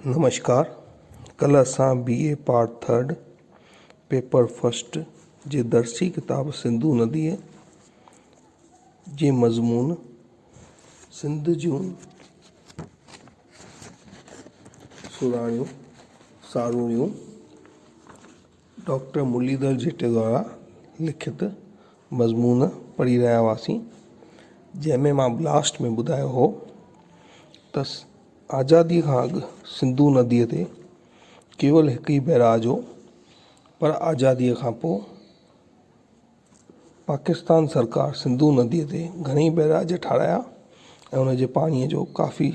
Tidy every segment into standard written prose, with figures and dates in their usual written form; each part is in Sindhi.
نمشڪار ڪلهه اسان B A part third paper first جي درسي ڪتاب سنڌو نديء جي مضمون سنڌ جون سراڻيون ساروڻيون ڊاڪٽر مرليڌر جيٽي دوارا لکت مضمون پڙهي رهيا هئاسين جنهن ۾ مان لاسٽ ۾ ٻڌايو هو ته آزاديء کان اڳ سنڌو نديء تي ڪيول هڪ ئي بئراج هو پر آزاديء کان پوء پاڪستان سرڪار سنڌو نديء تي گهڻيئي بئراج ٺارايا ۽ ان جي پاڻيء جو ڪافي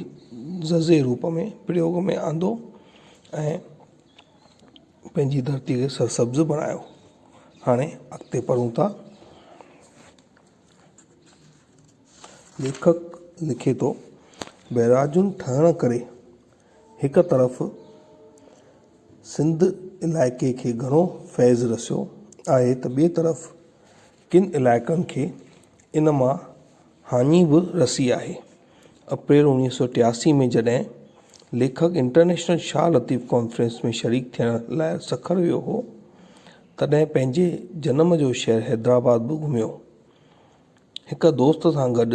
جزي روپ ۾ پريوگ ۾ آندو ۽ پنهنجي ڌرتيء کي سرسبز بڻايو. هاڻي اڳتي پڙهون ٿا. ليکڪ لکي ٿو، بئراجن ٺهڻ ڪري هڪ طرف سنڌ علائقي کي گهڻو فيض رسيو آهي ته ٻئي طرف ڪن علائقن کي ان مان هاڃي به رسي آهي. اپريل 1983 ۾ جڏهن ليکڪ انٽرنيشنل شاهه لطيف ڪانفرنس ۾ شريڪ ٿيڻ لاء سکر ويو هو، تڏهن پنهنجي جنم جو شهر حيدرآباد به گهميو. هڪ دوست سان گڏ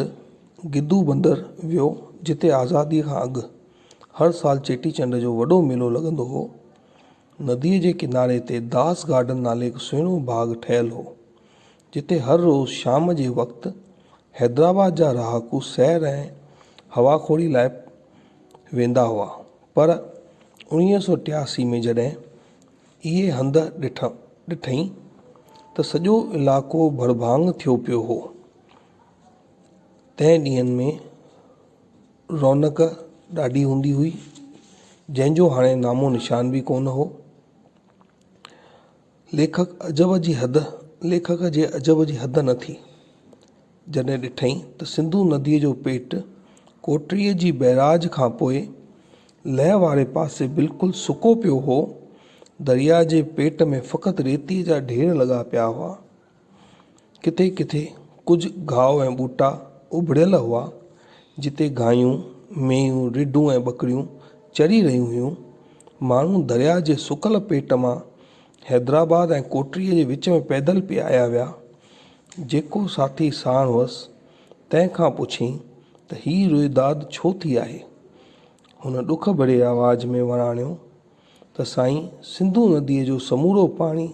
گدو بندر ويو، جتي آزاديء کان اڳ هر سال چيٽي چنڊ جو وڏو ميلو لڳندو هو. نديء جي ڪناري تي داس گارڊن نالي هڪ سهڻو باغ ٺهيل هو، جتي هر روز شام جي وقت حيدرآباد جا رهاڪو سير ۽ هواخوري لاء ويندا هئا. پر 1983 ۾ جڏهن اهي هنڌ ڏٺائين ته سڄو علائقو ڀڙڀانگ ٿيو پيو هو. تنهن ڏينهن ۾ رونق ڏاڍي هوندي هئي، جنهن جو هاڻي نامو نشان به ڪونه هو. ليکڪ عجب جي حد ليکڪ جي عجب جي حد نه ٿي، جڏهن ڏٺائين ته سنڌو نديء جو پيٽ ڪوٽڙيء جي بئراج کان پوء لهه واري پاسي بلڪل سڪو پيو هو. درياء جي پيٽ ۾ فقط ريتيء جا ڍير لڳا پيا هئا. ڪٿي ڪٿي ڪجهه گاهه ۽ ٻوٽا اڀريل هئا، جتي گايون، مينهون، رڍون ۽ ٻڪريون چري رهيون هيون. ماڻهو درياء جي سڪل پيٽ مان حيدرآباد ۽ ڪوٽڙيء جي وچ ۾ پيدل پئي آيا ويا. جيڪو ساٿي ساڻ هئس، تنهن کان پڇيائين ته هي روئداد ڇو ٿي آهي؟ هن ڏک ڀريي آواز ۾ وراڻيو ته سائين سنڌو نديء جو سمورو پاڻي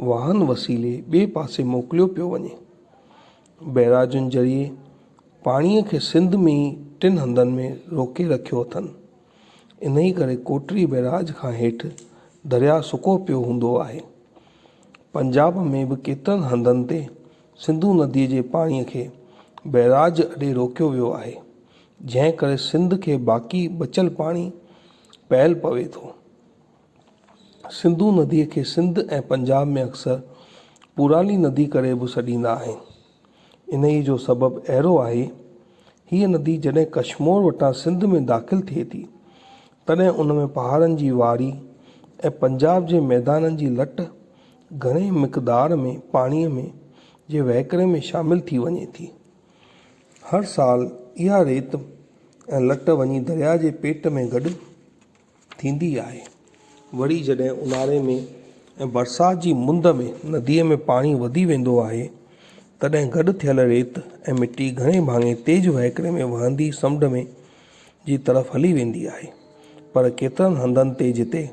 واهن وسيلي ٻئي پاسي موڪليو پيو وڃي. بئراجن ذريعي پاڻيء کي سنڌ ۾ ئي ٽن هنڌن ۾ روڪي رکيو اٿن. انهيء ڪري ڪوٽڙي بئراج کان هيٺ درياء سڪو پيو هوندو آهي. پنجاب ۾ به ڪيترن هنڌن تي سنڌو نديء جي پاڻيء کي بئراج اڏي روڪيو ويو آهي، جنهن ڪري سنڌ کي باقي بچيل پاڻي پيل پوي ٿو. سنڌو نديء کي سنڌ ۽ پنجاب ۾ اڪثر پورالي ندي ڪري به سڏيندا آهن. انهيء جو سبب اهڙو آهي، هيء ندي جڏهن ڪشمور وٽان سنڌ ۾ داخل ٿئي ٿي، تڏهن ان ۾ پهاڙن جي واري ۽ پنجاب جي ميدانن جي لٽ گهڻي مقدار ۾ پاڻيء ۾ جي وهڪري ۾ شامل ٿي وڃي ٿي. هر سال اها ريت ۽ لٽ وڃي درياء جي پيٽ ۾ گڏ ٿيندي آهي. وري جڏهن اونهاري ۾ ۽ برسات جي مند ۾ نديء ۾ پاڻي وڌي ويندو آهي، تڏهن گڏ ٿيل ريت ۽ مٽي گهڻي ڀاڱي تيز وهڪري ۾ وهندي سمنڊ ۾ جي طرف هلي ويندي آهي. پر ڪيترن هنڌن تي جتي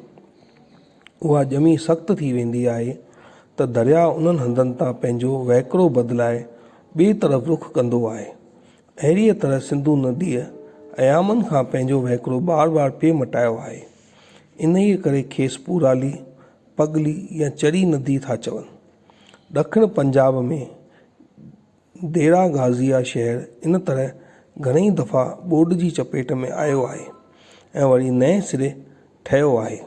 اها ڄمي سخت ٿي ويندي آهي ته درياء انهن هنڌن تان پنهنجو وهڪرو بدلائي ٻئي طرف رخ ڪندو آهي. اهڙيء طرح سنڌو نديء ايامن کان پنهنجو وهڪرو بار بار پئي مٽايو آهي. انهيء ڪري کيس پورالي، پڳلي يا چري ندي ٿا چون. ڏکڻ پنجاب ۾ ديرا غازيا شهر ان طرح گهڻئي دفعا ٻوڏ جي چپيٽ ۾ آيو آهي ۽ وري نئين سر ٺهيو آهي.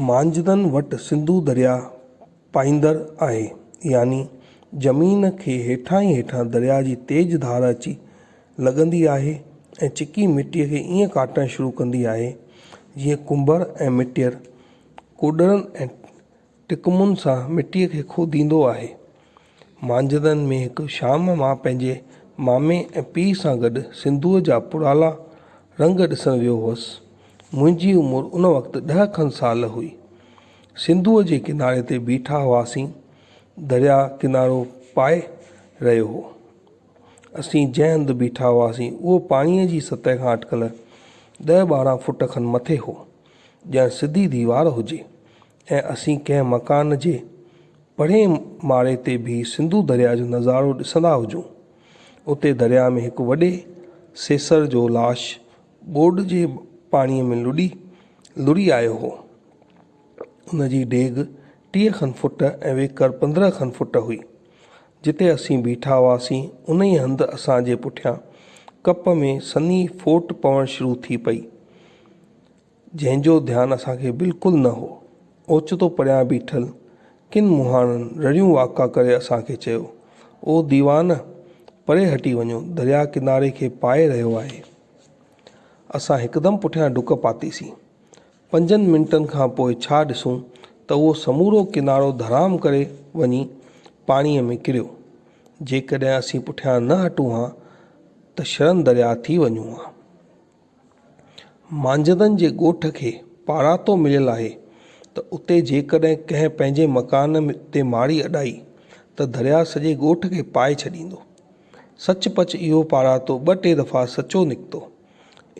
مانجهندن وٽ سنڌو درياء پائيندڙ آهي يعني زمين کي هيٺان ئي هيٺان درياء جي تيز ڌار اچي لڳندي آهي ۽ چڪي مٽيء کي ائين ڪاٽڻ شروع ڪندي آهي جيئن ڪنڀر ۽ مٽير ڪوڏرن ۽ ٽڪمن سان مٽيء کي کوديندو آهي. مانجهندن ۾ هڪ شام مان پنهنجي مامي ۽ پيء سان گڏ سنڌوء جا پڙالا رنگ ڏسڻ ويو هوس. منهنجي عمر ان وقت ڏهه کن سال هئي. سنڌوء جي ڪناري تي بيٺا هئاسين. درياء ڪنارو پائي رهيو هو. اسين جنهن هنڌ بيٺا هئاسين، اهو پاڻيء جي سطح کان اٽڪل ڏهه 12 فوٽ کن مٿي هو. ڄڻ سڌي ديوار هجي ۽ اسين ڪنهن مڪان جي پرئين ماڙي تي بيهي سنڌو درياء جو نظارو ڏسندا هجون. اتي درياء ۾ هڪ وڏي سيسر جو لاش ٻوڏ جي پاڻيء ۾ لڏي لڙهي آيو هو. ان جي ڊيگهه 30 کن فوٽ ۽ ويڪر 15 کن فوٽ هئي. جتي اسين بيٺا هئاسين، انهيء هنڌ اسان جي پٺيان ڪپ ۾ سنهي ڦوٽ پوڻ شروع ٿي پئي. جنهن جو ڌيان اسان کي بلڪل نه هو. اوچتو پريان بيٺل ڪن مهاڻن رڙيون واڪا ڪري اسان کي چيو، او ديوانه! پري هٽي وڃو، درياء ڪناري کي پائي رهيو آهي. اسان هڪدم پٺيان ڊڪ پاتيسين. پنجن منٽن کان پوء ڇا ڏسون ته اهو سمورو ڪنارو ڌڙام ڪري وڃي پاڻيء ۾ ڪريو. جيڪڏهن اسين پٺيان نه هٽون ها ته شرن درياء ٿي وڃون ها. مانجهندن جي ڳوٺ کي پاراتو مليل آهي ته اتي جيڪڏهن ڪنهن پنهنجي مڪان تي ماڙي اڏائي ته درياء سڄي ڳوٺ کي پائي ڇڏيندو. سچ پچ اهو پاراتو ٻه ٽي دفعا سچو نڪتو.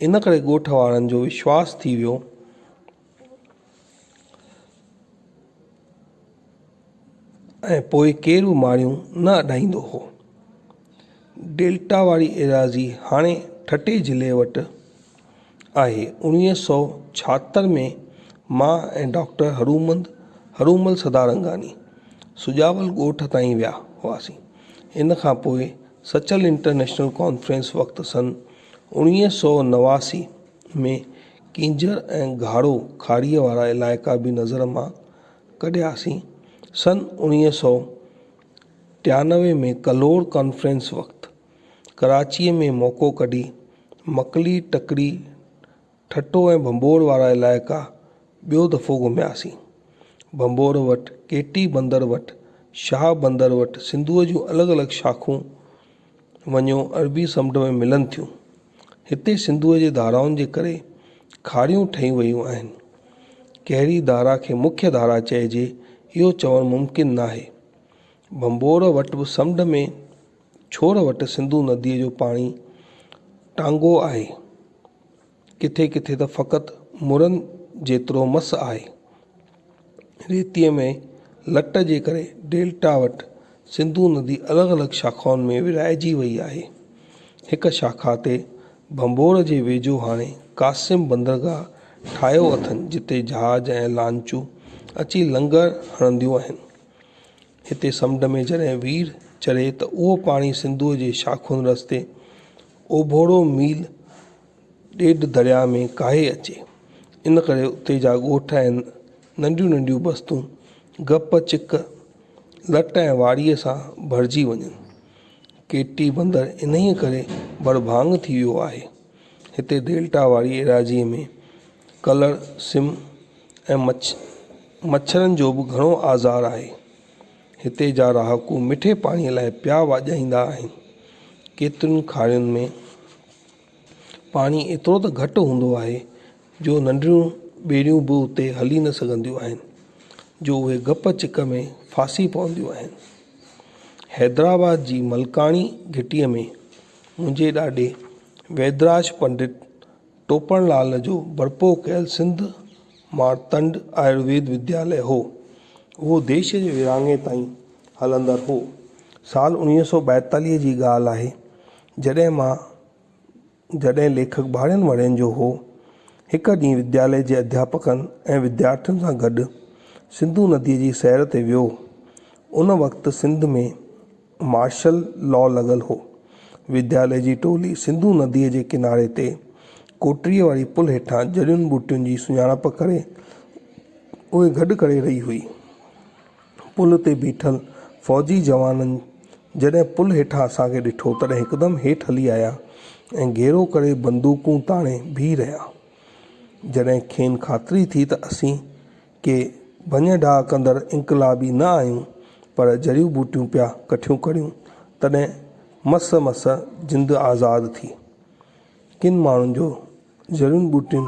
ان ڪري ڳوٺ وارن جو وشواس ٿي ويو ۽ پوء ڪير به ماڙيون نه اڏائيندو هو. ڊيلٽا واري ايراضي هاڻي ٺٽي ضلعي وٽ آهي. 1976 ۾ مان ۽ ڊاڪٽر هرومند هرومل سدارنگاڻي سجاول ڳوٺ تائين ويا هئاسين. ان کان پوء سچل انٽرنيشنل ڪانفرنس وقت سن 1989 ۾ ڪينجهر ۽ گهاڙو کاڙيء وارا علائقا به نظر مان ڪڍياسين. سن 1993 ۾ ڪلهوڙ ڪانفرنس وقت ڪراچيء ۾ موقعو ڪڍي مڪلي، ٽڪري، ٺٽو ۽ ڀنڀور وارا علائقا ٻيو دفعو گهمياسين. ڀنڀور وٽ، ڪيٽي بندر وٽ، شاهه بندر وٽ سنڌوء جون الڳ الڳ شاخون وڃيو عربي سمنڊ ۾ ملن ٿيون. هتي سنڌوء جي ڌارائن جي ڪري کاريون ٺهي ويون آهن. ڪهڙي ڌارا کي مکيه ڌارا چئجي اهو چوڻ ممڪن ناهي. ڀنڀور وٽ به سمنڊ ۾ ڇوڙ وٽ سنڌو نديء جو پاڻي ٽانگو آهي. ڪٿي ڪٿي ته فقط مرن جيترو مس آهي. ريتيء ۾ لٽ جي ڪري ڊيلٽا وٽ سنڌو ندي الڳ الڳ شاخائن ۾ ورهائجي وئي آهي. هڪ شاخا تي ڀنڀور جي ويجهو هاڻي قاسم بندرگاهه ٺاهيو اٿن جتي جهاز ۽ لانچون اچي لنگر هڻنديون آهن. هتي سمنڊ ۾ جڏهن وير چڙهي ته اهو پاڻي سنڌوء جي شاخن رستي اوڀوڙو ميل ڏيڍ درياء ۾ ڪاهي اچي. ان ڪري اتي جا ڳوٺ ۽ ننڍيون ننڍيون بستون گپ چڪ، لٽ ۽ واڙيء سان ڀرجي وڃن. ڪيٽي بندر انهيء ڪري ڀڙڀانگ ٿي ويو آهي. هتي ڊيلٽا واري ايراضيء ۾ ڪلر، سم ۽ مڇرن جو به گهڻو آزار آهي. هتي جا رهاڪو مٺي پاڻيء لاء پيا واڄائيندا آهن. ڪيترين کارين ۾ پاڻي ايترو ته گهٽ هوندو آهي جو ننڍڙيون ٻيڙيون به اتي هلي نه سگهنديون آهن جو اهي گپ چڪ ۾ ڦاسي پونديون آهن. حيدرآباد جي ملڪاڻي گهٽيء ۾ منهنجي ڏاڏي ويدراج پنڊت ٽوپڻ لال جو برپو ڪيل سنڌ مارتنڊ آيورويد ودياليه هو. اهو ديش جي ورهاڱي تائين هلندڙ هو. سال 1942 جي ڳالهه آهي جڏهن مان جڏهن ليکڪ ٻارهن ورهين جو هو، هڪ ڏينهن ودياليه جي اڌياپڪن ۽ وديارٿين سان گڏ سنڌو نديء جي سير تي ويو. ان وقت سنڌ ۾ مارشل لا لڳل هو. ودياليه جي ٽولي سنڌو نديء جي ڪناري تي ڪوٽڙيء واري پل هيٺان جڙين ٻوٽين جي سڃاڻپ ڪري اهي گڏ ڪري رهي هئي. پل تي بيٺل فوجي جوانن جڏهن پل هيٺان اسان کي ڏٺو تڏهن هڪدم هيٺ هلي آيا ۽ گهيرو ڪري بندوقون تاڻي بيهي رهيا. جڏهن کين خاطري ٿي ته اسين ڪي ڀڃ ڊاهه ڪندڙ انقلابي نه آهيون پر جڙيون ٻوٽيون پيا ڪٺيون ڪريون تڏهن مس مس جند آزاد ٿي. ڪن ماڻهن جو جڙين ٻوٽين.